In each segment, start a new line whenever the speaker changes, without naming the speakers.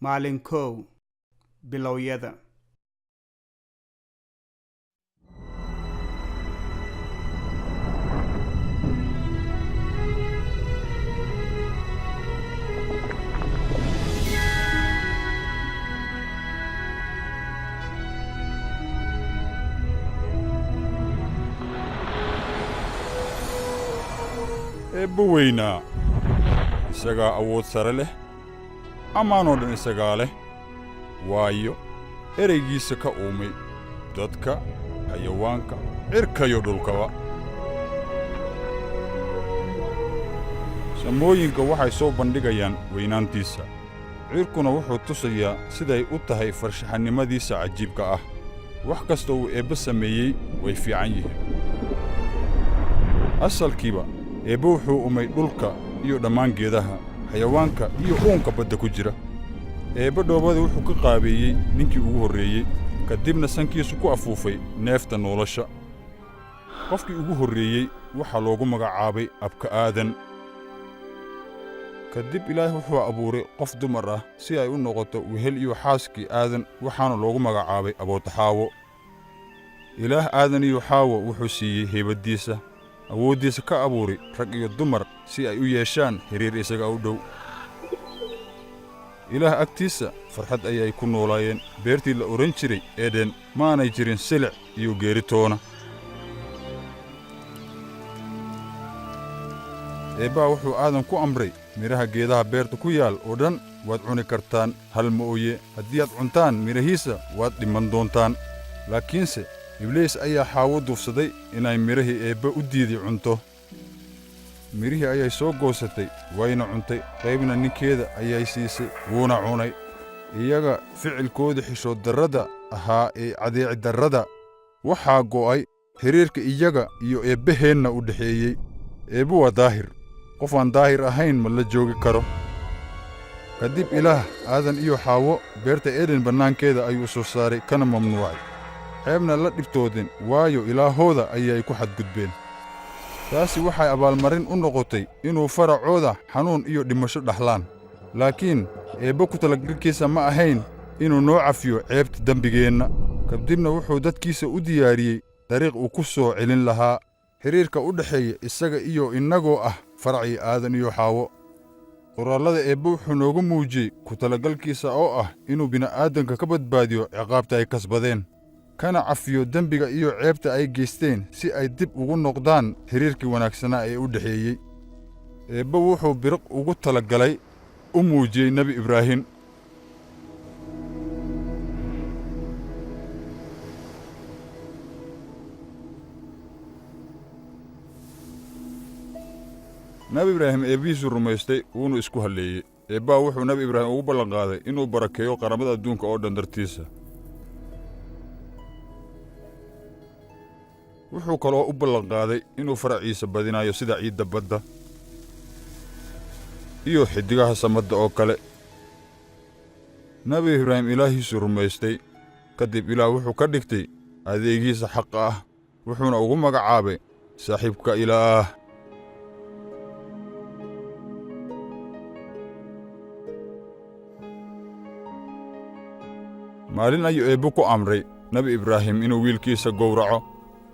Maalin 1, Bilowyada.
Eebbe weynaa, isagaa awood sare leh, ammaanoo dhan isagaa leh, waayo, eraygiisa ka uumay dadka, xayawaanka, cirkayo dhulkaba. Samooyinka waxay soo bandhigayaan weynaantiisa, cirkuna wuxuu tusayaa siday u tahay farshaxanimadiisa cajiibka ah. Wax kasta uu Eebbe sameeyey way fiican yihiin. Asalkiiba Eebbe wuxuu umay dhulka iyo dhammaan geedaha, xayawaanka iyo uunka badda ku jira. Eebbe dhoobada wuxuu ka qaabeeyey ninkii ugu horreeyey, ka dibna sankiisu ku afuufay neefta nolosha. Qofkii ugu horreeyey waxaa loogu magacaabay Abka Aadan. Ka dib Ilaah wuxuu abuuray qof dumar ah si ay u noqoto wehel iyo xaaskii Aadan, waxaana loogu magacaabay Abootaxaawo. Ilaah Aadan iyo Xaawo wuxuu siiyey haybaddiisa, awooddiisa ka abuuray rag iyo dumar si ay u yeeshaan xiriir isaga u dhow. Ilaah agtiisa farxad ayay ku noolaayeen beertii la odhan jiray Eden, maanay jirin silic iyo geeritoona. Eebbaha wuxuu Aadan ku amray, midhaha geedaha beerta ku yaal oo dhan waad cuni kartaan, hal mooye, haddii aad cuntaan midhahiisa waad dhiman doontaan. Laakiinse Ibliis ayaa Xaawo duufsaday inay midhahii Eebbe u diiday cunto. Midhihii ayay soo goosatay, wayna cuntay, qaybna ninkeeda ayay siisay, wuuna cunay. Iyaga ficilkoodii xishood darrada ahaa ee cadeeci darrada waxaa go'ay xiriirka iyaga iyo Eebbaheenna u dhexeeyey. Eebbe waa daahir, qof aan daahir ahayn ma la joogi karo. Kadib Ilaah Aadan iyo Xaawo beerta Eden bannaankeeda ayuu soo saaray kana mamnuucay. Ceebna la dhibtoodin, waayo Ilaahooda ayay ku xadgudbeen. Taasi waxay abaalmarin u noqotay inuu faracooda xanuun iyo dhimasho dhaxlaan. Laakiin Eebbe ku talagalkiisa ma ahayn inuu noo cafiyo ceebta dembigeenna. Kadibna wuxuu dadkiisa u diyaariyey dariiq uu ku soo celin lahaa xiriirka u dhexeeya isaga iyo innagoo ah faracii Aadan iyo Xaawo. Qoraallada Eebbe wuxuu noogu muujiyey ku talagalkiisa oo ah inuu bini'aadanka ka badbaadiyo ciqaabta ay kasbadeen, kana cafiyo dembiga iyo ceebta ay geysteen si ay dib ugu noqdaan xiriirkii wanaagsanaa ee u dhexeeyey. Eebbe wuxuu biriq ugu talagalay u muujiyey Nebi Ibraahim. Nebi Ibraahim eebbihiisuu rumaystay, wuuna isku halleeyey. Eebbaha wuxuu Nebi Ibraahim ugu ballanqaaday inuu barakeeyo qaramada adduunka oo dhan dartiisa. Wuxuu kaloo u ballanqaaday inuu faraciisa badinayo sida ciidda badda iyo xiddigaha samadda oo kale. Nebi Ibraahim Ilaahiisuu rumaystay, kadib Ilaah wuxuu ka dhigtay adeegiisa xaqa ah, wuxuuna ugu magacaabay saaxiibka Ilaah. Maalin ayuu Eebbe ku amray Nebi Ibraahim inuu wiilkiisa gowraco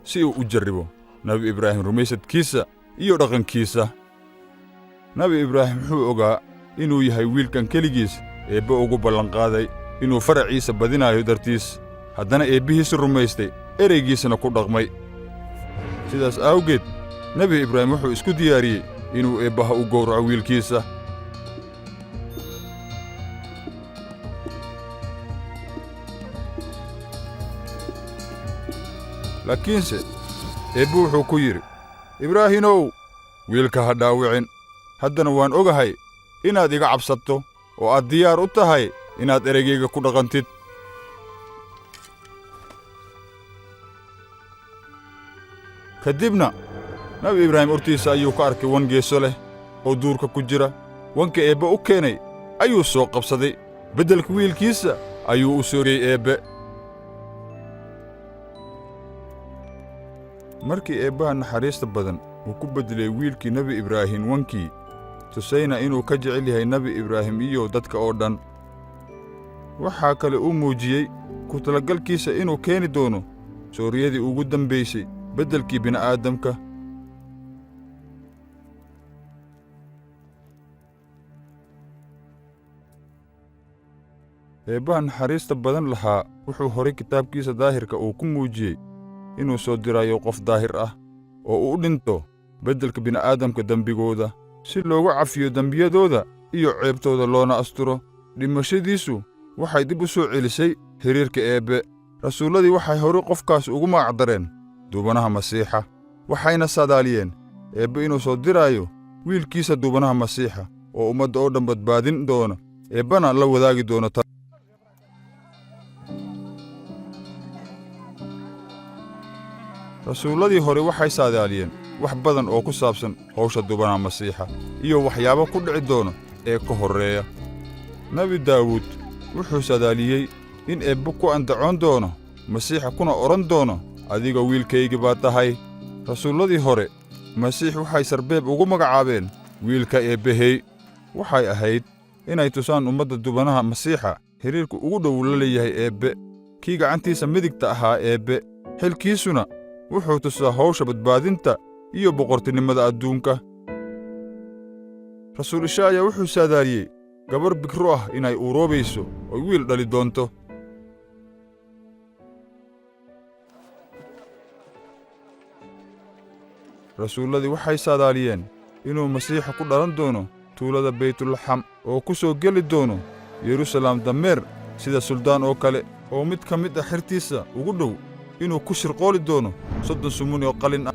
si uu u jarribo Nebi Ibraahim rumaysadkiisa iyo dhaqankiisa. Nebi Ibraahim wuxuu ogaa inuu yahay wiilkan keligiis Eebbe ugu ballanqaaday inuu faraciisa badinayo dartiis, haddana eebbihiisa rumaystay, ereygiisana ku dhaqmay. Sidaas awgeed Nebi Ibraahim wuxuu isku diyaariyey inuu Eebbaha u gowraco wiilkiisa. Laakiinse Eebbe wuxuu ku yidhi, Ibraahimow, wiilka ha dhaawicin. Haddana waan ogahay inaad iga cabsato oo aad diyaar u tahay inaad ereygayga ku dhaqantid. Ka dibna Nabi Ibraahim hortiisa ayuu ka arkay wan geeso leh oo duurka ku jira. Wanka Eebbe u keenay ayuu soo qabsaday, beddelka wiilkiisa ayuu u sooriyey Eebbe. Markii Eebbaha naxariista badan uu ku beddelay wiilkii Nebi Ibraahim wankii, tusayna inuu ka jecel yahay Nebi Ibraahim iyo dadka oo dhan. Waxaa kale uu muujiyey ku talagalkiisa inuu keeni doono sooriyadii ugu dambaysay beddelkii bini'aadamka. Eebbaha naxariista badan lahaa wuxuu horay kitaabkiisa daahirka uu ku muujiyey inuu soo dirayo qof daahir ah oo uu u dhinto beddelka bini'aadamka dembigooda si loogu cafiyo dembiyadooda iyo ceebtooda loona asturo. Dhimashadiisu waxay dib u soo celisay xiriirka Eebbe. Rasuulladii waxay horay qofkaas ugu magacdareen duubanaha Masiixa, waxayna saadaaliyeen Eebbe inuu soo diraayo wiilkiisa duubanaha Masiixa oo ummadda oo dhan badbaadin doona, Eebbana la wadaagi doona. Rasuulladii hore waxay saadaaliyeen wax badan oo ku saabsan hawsha duubanaha Masiixa iyo waxyaabo ku dhici doona ee ka horreeya. Nebi Daawuud wuxuu saadaaliyey in Eebbe ku andacoon doono Masiixa kuna odhan doono, adiga wiilkaygii baa tahay. Rasuulladii hore Masiix waxay sarbeeb ugu magacaabeen wiilka Eebbahey. Waxay ahayd inay tusaan ummadda duubanaha Masiixa xiriirka ugu dhow la leeyahay Eebbe, kii gacantiisa midigta ahaa Eebbe. Xilkiisuna wuxuu tusaa hawsha badbaadinta iyo boqortinimada adduunka. Rasuul Ishaaya wuxuu saadaaliyey gabar bikro ah inay uuroobayso oo wiil dhali doonto. Rasuulladii waxay saadaaliyeen inuu Masiixa ku dhalan doono tuulada Baytulaxam oo ku soo geli doono Yeruusalaam dameer sida suldaan oo kale, oo mid ka mid ah xertiisa ugu dhow inuu ku shirqooli doono 30 sumun oo qalin ah.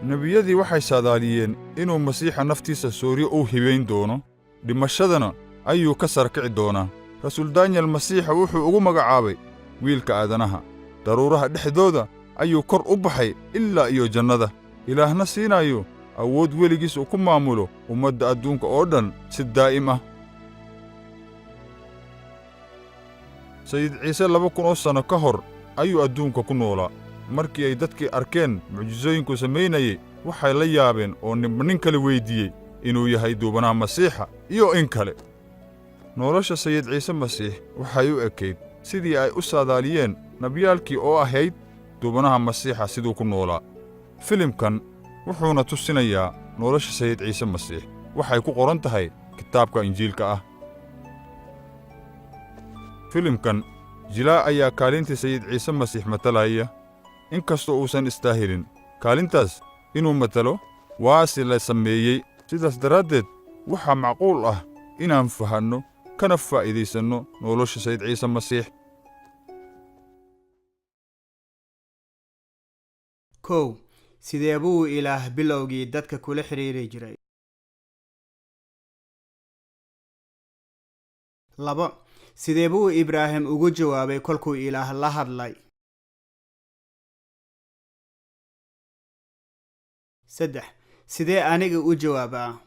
Nebiyadii waxay saadaaliyeen inuu Masiixa naftiisa sooryo u hibayn doono, dhimashadana ayuu ka sarkici doonaa. Rasuul Daaniyel Masiixa wuxuu ugu magacaabay wiilka aadanaha. Daruuraha dhexdooda ayuu kor u baxay ilaa iyo jannada. Ilaahna siinayo awood weligiis uu ku maamulo ummadda adduunka oo dhan si daa'im ah. Sayid Ciise 2000 oo sano ka hor ayuu adduunka ku noolaa. Markii ay dadkii arkeen mucjisooyinku samaynayay, waxay la yaabeen oo ninba nin kale weyddiiyey inuu yahay duubanaha Masiixa iyo in kale. Nolosha Sayid Ciise Masiix waxay u ekayd sidii ay u saadaaliyeen nabiyaalkii oo ahayd duubanaha Masiixa siduu ku noolaa. Filimkan wuxuuna tusinayaa nolosha Sayid Ciise Masiix. Waxay ku qoran tahay kitaabka Injiilka ah. Filimkan jilaa ayaa kaalintii Sayid Ciise Masiix matalaya, inkastoo uusan istaahilin kaalintaas inuu matalo, waase la sameeyey. Sidaas daraaddeed waxaa macquul ah inaan fahanno kana faa'iidaysanno nolosha Sayid Ciise Masiix.
1. Sidee buu Ilaah bilowgii dadka kula xiriiri jiray? 2. Sidee buu Ibraahim ugu jawaabay kolkuu Ilaah la hadlay? 3. Sidee aniga u jawaabaa?